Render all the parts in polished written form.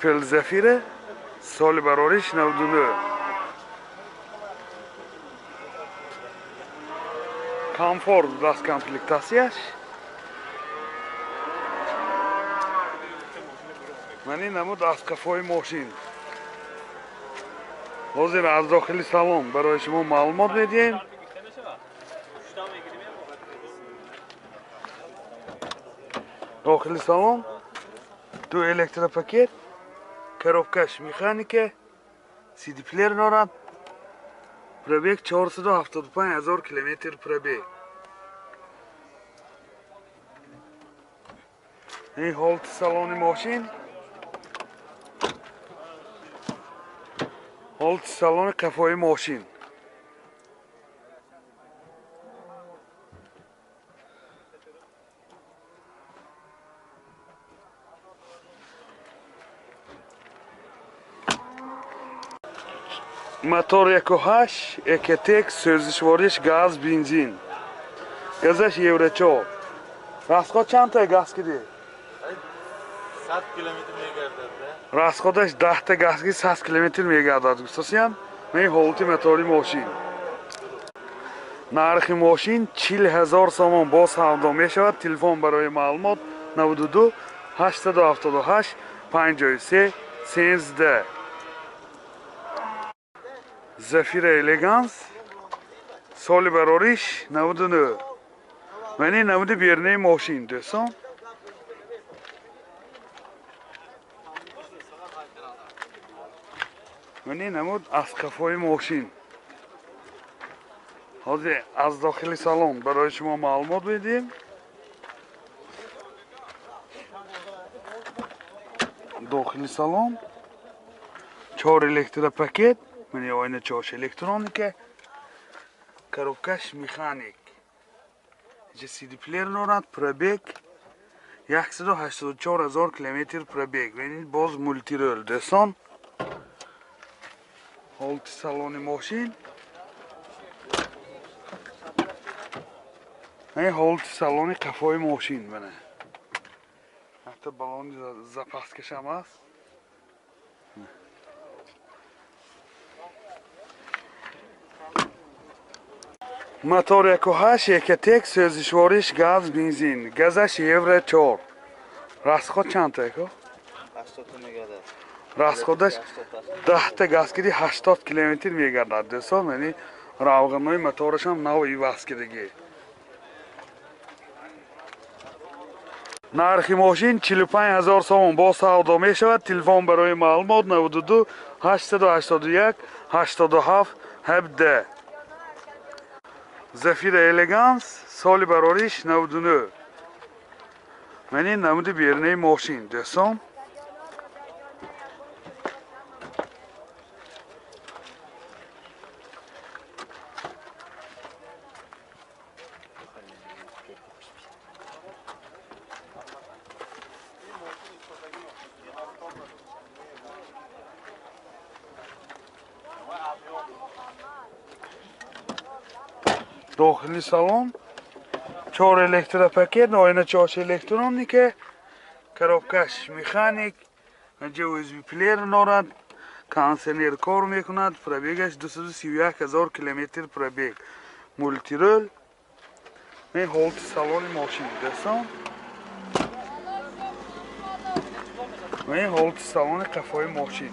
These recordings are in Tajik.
Opel Zafira соли барориш 99. Комфорт даст комплектатсияш. Ман ин намуд аз қафои мошин. Ҳозир аз дохили салон барои шумо маълумот медиҳем. Дохили салон ду электропакет, коробкаш механика, CD плеер дорад. Пробег 475 ҳазор километр пробег. Ин ҳолати салони мошин. Ҳолати салони қафои мошин. Мотор 1.8 Экотек, сӯзишвориш газ, бензин. Газаш Евро 4. Расход чандта газ киди? 100 километр мегардад. Расходаш 10 та газ ки 100 километр мегардад. Гуфтасиям, ман ҳолати мотори мошин. Нархи мошин 40 ҳазор сомон боз савдо мешавад. Телефон барои маълумот 92 878 53 13. Зафира Элеганс соли барориш 99. Ман ин намуди бернаи мошин дӯстон. Ман ин намуд аз қафои мошин. Ҳозир аз дохили салон барои шумо маълумот медиҳем. Дохили салон 4 электропакет, ман оина чош электроника, коробкаш механик. Инҷа CD плеер дорад, пробег 184 ҳазор километр пробег. Ин боз мултирол дӯстон. Ҳолати салони мошин. Ин ҳолати салони қафои мошин бана. Ҳатто балони запаскашам аст. Мотор 1.8 Экотек, сӯзишвориш газ, бензин. Газаш Евро 4. Расход чандта эко? 80 мегардад. Расходаш 10 та газ киди 80 километр мегардад. Дӯстон, яъне равғанои моторашам нав иваз кидагӣ. Нархи мошин 45 ҳазор сомон боз савдо мешавад. Телефон барои маълумот 92 881 87 17. Зафира Элеганс соли барориш 99. Ман ин намуди бернаи мошин дӯстон. Дохили салон 4 электропакет, оина чош электроника, коробкаш механик, инҷа USB плеер дорад, кондиционер кор мекунад, пробегаш 231 ҳазор километр пробег. Мултирол. Ин ҳолати салони мошин дӯстон. Ин ҳолати салони қафои мошин.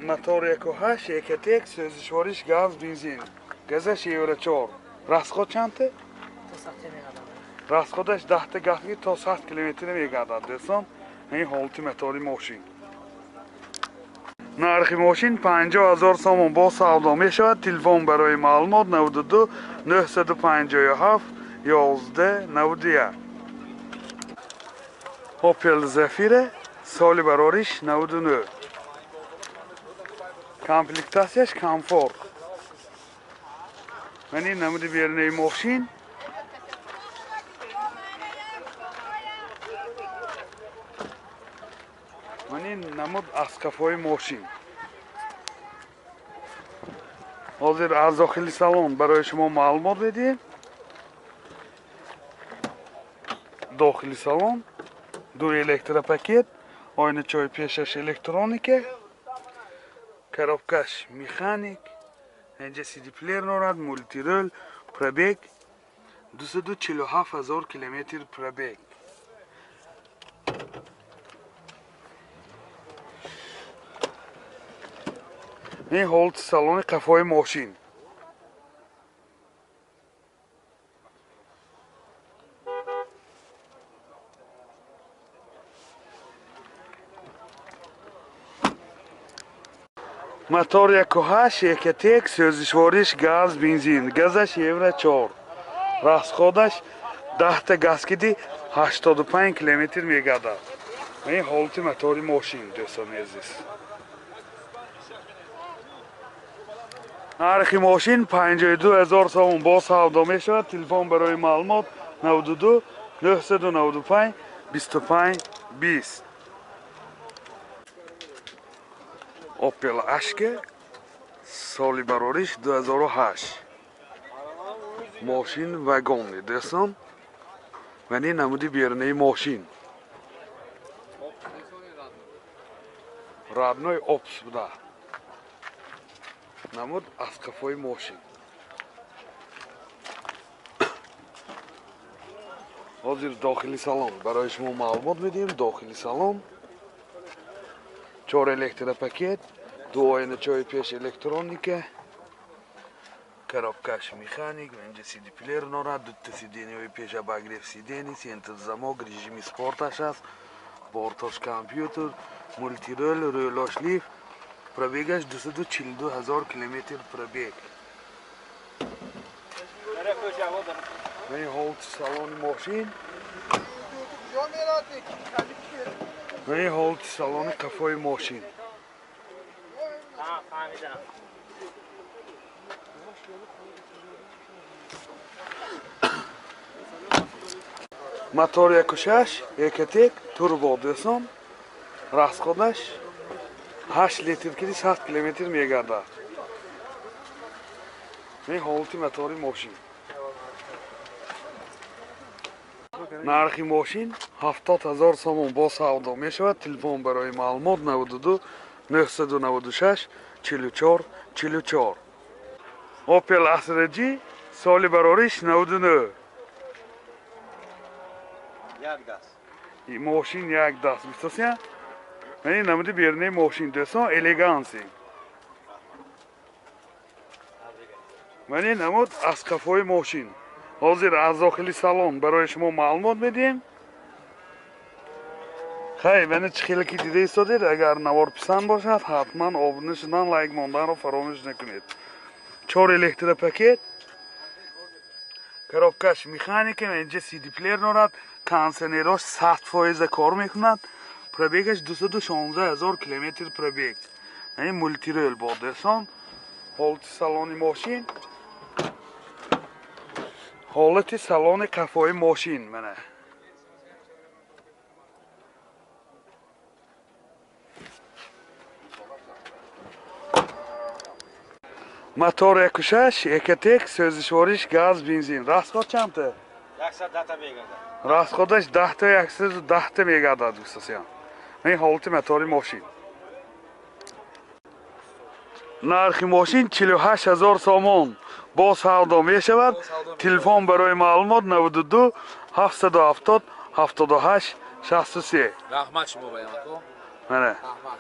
Мотор 1.8 Экотек, сӯзишвориш газ, бензин. Газаш Евро 4. Расход чандта? То 100 мегардад. Расходаш 10 та газ то 100 километр мегардад дӯстон. Ин ҳолати мотори мошин. Нархи мошин 50 ҳазор сомон боз савдо мешавад. Телефон барои маълумот 92 957 11 91. Opel Zafira соли барориш 99. Комплектатсияш комфорт. Ман ин намуди бернаи мошин. Ман ин намуд аз қафои мошин. Ҳозир аз дохили салон барои шумо маълумот медиҳем. Дохили салон ду электропакет, оиначаҳои пешаш электроника, коробкаш механик, инҷа CD-плеер дорад, мултирол, пробег 247 000 километр пробег. Ин ҳолати салони қафои мошин. Мотор 1.8 Экотек, сӯзишвориш газ, бензин. Газаш евро 4. Расходаш 10 газ киди 85 километр мегардад. Ин ҳолати мотори мошин, дӯстони азиз. Нархи мошин 52 000 сомон боз савдо мешавад. Телефон барои маълумот 92 995 25 20. Opel Ashke соли барориш 2008. Мошин вагонни дӯстон. Ва ин намуди берунаи мошин. Родной Опс буда. Намуд аз қафои мошин. Ҳозир дохили салон барои шумо маълумот медиҳем. Дохили салон 4 электропакет, ду оиначаҳои пеш электроника, коробкаш механик, инҷа CD-плеер дорад, дута сиденияҳои пеш обогрев сидений, центр замок, режими спорташ аст, бортош компютер, мултирол, рӯлош лифт, пробегаш 242 000 километр пробег. Ин ҳолати салони мошин. Ин ҳолати салони қафои мошин. Мотор 1.6 Экотек турбо дӯстон. Расходаш 8 литр киди 100 километр мегардад. Ин ҳолати мотори мошин. Нархи мошин 70 000 сомон боз савдо мешавад. Телефон барои маълумот 92 996 44 44. Opel Astra G соли барориш 99. Як даст. Мошин як даст. Бистосия? Ин намуди берунаи мошин дӯстон, элеганси. Ман ин намуд аз қафои мошин. Ҳозир аз дохили салон барои шумо маълумот медиҳем. Хай, мани чӣ хеле ки дида истодед, агар навор писанд бошад, ҳатман обуна шудан, лайк монданро фаромӯш накунед. 4 электропакет, коробкаш механика, инҷа CD-плеер дорад, кондиционерош 100% кор мекунад, пробегаш 216 000 километр пробег. Ин мултирол бо дӯстон. Ҳолати салони мошин. Ҳолати салони қафои мошин мана. Мотор 1.6 Экотек, сӯзишвориш газ, бензин. Расход чандта? 110 мегардад. Расходаш 10 та 110 та мегардад дӯстосиён. Ин ҳолати мотори мошин. Нархи мошин 48 000 сомон боз савдо мешавад. Телефон барои маълумот 92 770 78 63. Раҳмат шумо баян ако. Мана. Раҳмат.